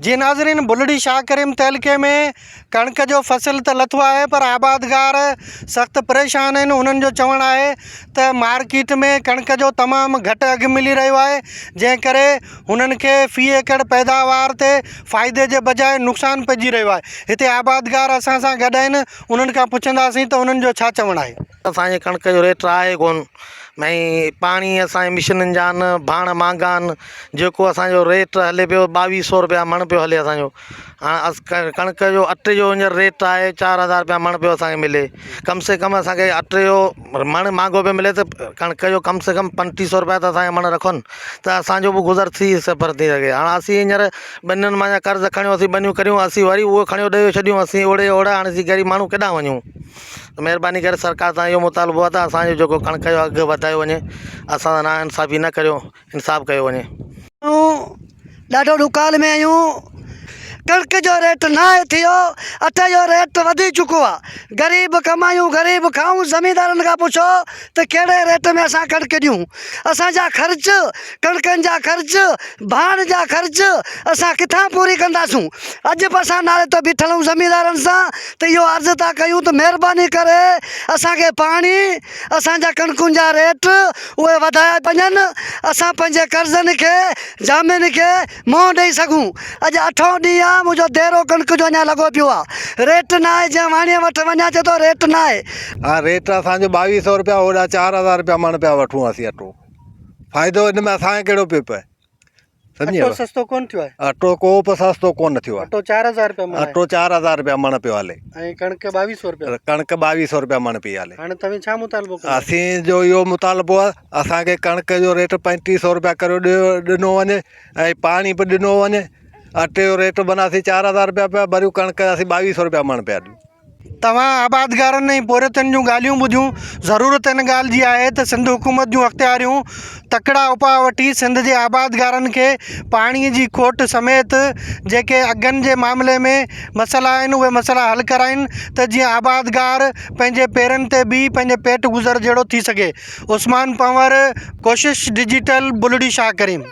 جي ناظرين بلڙي شاهه ڪريم تعلقي ۾ ڪڻڪ جو فصل ته لٿو آهي پر آبادگار سخت پريشان آهن انهن جو چوڻ آهي ته مارڪيٽ ۾ ڪڻڪ جو تمام گهٽ اگهه ملي رهيو آهي جنهن ڪري هنن کي في ايڪڙ پيداوار تي فائدي جي بجاء نقصان پئجي رهيو آهي هتي آبادگار اسان سان گڏ آهن انهن کان پڇنداسين ته انهن جو ڇا چوڻ آهي. اسان جي ڪڻڪ جو ريٽ آهي ڪونه ۽ پاڻي اسان جي مشينن جا آهن ڀاڻ مهانگا آهن جيڪو اسان جو ريٽ هلي پيو ٻاويهه سو روپيا مڻ پيو هلي اسان جو هاڻي ڪڻڪ جو اٽي جو هينئر ريٽ آهي 4000 روپيا مڻ پيو اسان کي ملي ڪم سي ڪم اسان کي اٽي جو مڻ مهانگو پيو ملي ته ڪڻڪ جو ڪم سي ڪم 35 سو روپيا ته اسان کي مڻ رکن ته اسان جو به گذر ٿي سفر ٿي سگهي هاڻي اسين هينئر ٻنين مان قرض کڻيو اسين ٻنيون ڪريون اسين وري اهو کڻيو ڏيئي ڇڏيون اسين اوڙي اوڙا هاڻي اسين غريب ماڻهو ڪيڏانهن وڃون ته مهرباني ڪري سرڪار تان اهو مطالبو آهي ته اسان جو جيڪو ڪڻڪ جو اگهه وڌايو وڃي اسان سان ناانصافي نه ڪريو انصاف ڪيو وڃي. ڏاڍو ڏڪال ۾ آهيون ڪڻڪ جو ريٽ ناهي ٿيو اٽي جو ريٽ وڌي چڪو آ غريب ڪمايون غريب کائون زميندارن کان پڇو ته ڪهڙي ريٽ ۾ اسان ڪڻڪ ڏيون اسان جا خرچ ڪڻڪن جا خرچ ڀاڻ جا خرچ اسان ڪٿان پوري ڪنداسون اڄ به اسان نالي تي بيٺل آهيون زميندارن سان ته اهو عرض ٿا ڪيون ته مهرباني ڪري اسان کي پاڻي اسان جا ڪڻڪن جا ريٽ اهي وڌايا وڃن اسان پنهنجي قرضن کي جامن کي منهن ڏئي سگهون اڄ اٺون ڏينهن آهي منهنجو ديرو ڪڻڪ جو اڃا لڳو پيو آهي ريٽ ناهي جنهن واڻيي وٽ وڃان چئي ٿو ريٽ ناهي. ها ريٽ اسان جو 22 سو روپيا هوڏا 4000 روپيا مڻ پيا وٺون اسين اٽو فائدو ان ۾ اسان کي ڪهڙو پيو پئي سمجهي اٽو سستو ڪون ٿيو آهي اٽو ڪو به سستو ڪون ٿيو آهي اٽو 4000 روپيا مڻ اٽو 4000 روپيا مڻ پيو هلي ۽ ڪڻڪ 2200 روپيا ڪڻڪ 2200 روپيا مڻ پئي هلي هاڻي توهين ڇا مطالبو ڪندا اسين جو اهو مطالبو آهي اسان کي ڪڻڪ جو ريٽ 3500 روپيا ڪريو ڏيو ڏنو وڃي ۽ پاڻي به ڏنو وڃي اٽي جو ريٽ بنا اسين 4000 روپيا پيا ڀريون ڪڻڪ اسين 2200 روپيا مڻ پيا ڏيون توهان آبادگارن ۽ پورهيتن جون ڳالهيون ٻڌيون، ضرورت ان ڳالهه جي آهي ته سنڌ حڪومت جون اختياريون تڪڙا اپاء وٺي سنڌ جي آبادگارن کي پاڻي جي کوٽ سميت جيڪي اگهن جي معاملي ۾ مسئلا آهن اهي مسئلا حل ڪرائين ته جيئن آبادگار پنهنجي پيرن تي بيهي پنهنجي پيٽ گذر جهڙو ٿي سگهي. عثمان پنهور، ڪوشش ڊجيٽل، بلڙي شاهه ڪريم.